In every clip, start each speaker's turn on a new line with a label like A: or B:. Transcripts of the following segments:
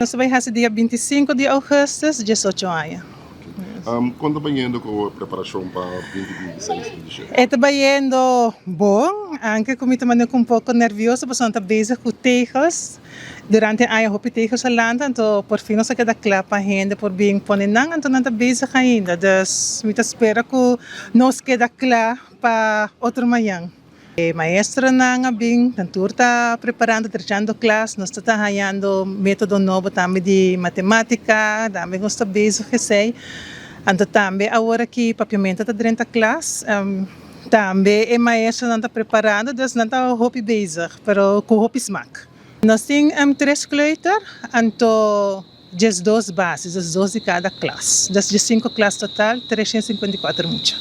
A: Nos ta bai hasi dia 25 di augustus, 18 aña.
B: Kon ta bayendo ku e preparashon pa 2026 edishon?
A: E ta bayendo bon, anke ku mi ta manera ku un poko nervioso pasobra nan ta bezig ku tegels. Durante e aña hopi tegels a lanta, anto por fin nos a keda kla pa hende por bin pone nan, anto nan ta bezig ainda. Dus mi ta spera ku nos keda kla pa otro mañan. E maestronan a bin, nan tur ta preparando, trechando klas. Nos ta ta hañando metodo nobo tambe di matematica, tambe nos ta bezig esei. Anto tambe awor aki Papiamento ta drenta klas, tambe e maestronan ta preparando, dus nan ta hopi bezig, pero ku hopi smak. Nos tin tres kleuter, anto 12 basis, dus dos di kada klas. Dus 15 klas total, 354 mucha.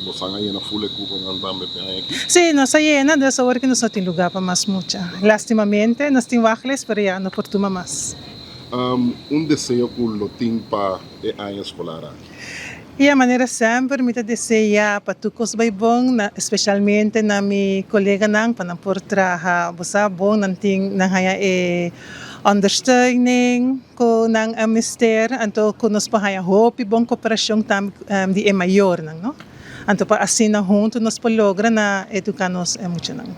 B: Bosan a yena ful e kuponan tambe p'e aña aki?
A: Sí, nos a yena, dus awor ki nos no tin lugá pa mas mucha. Lastimamente, nos tin wachtlijst, pero ya no por tuma mas.
B: Un deseo ku lo tin pa e aña skolar aki?
A: Ya, manera semper mi ta deseá pa tur kos bai bon, na especialmente na mi koleganan pa nan por traha bo sa bon, nan tin nan haña e ondersteuning ku nan a mester, anto ku nos por haña hopi bon koperashon tambe di e mayornan, no? Anto pa asina huntu nos por logra na eduká nos muchanan.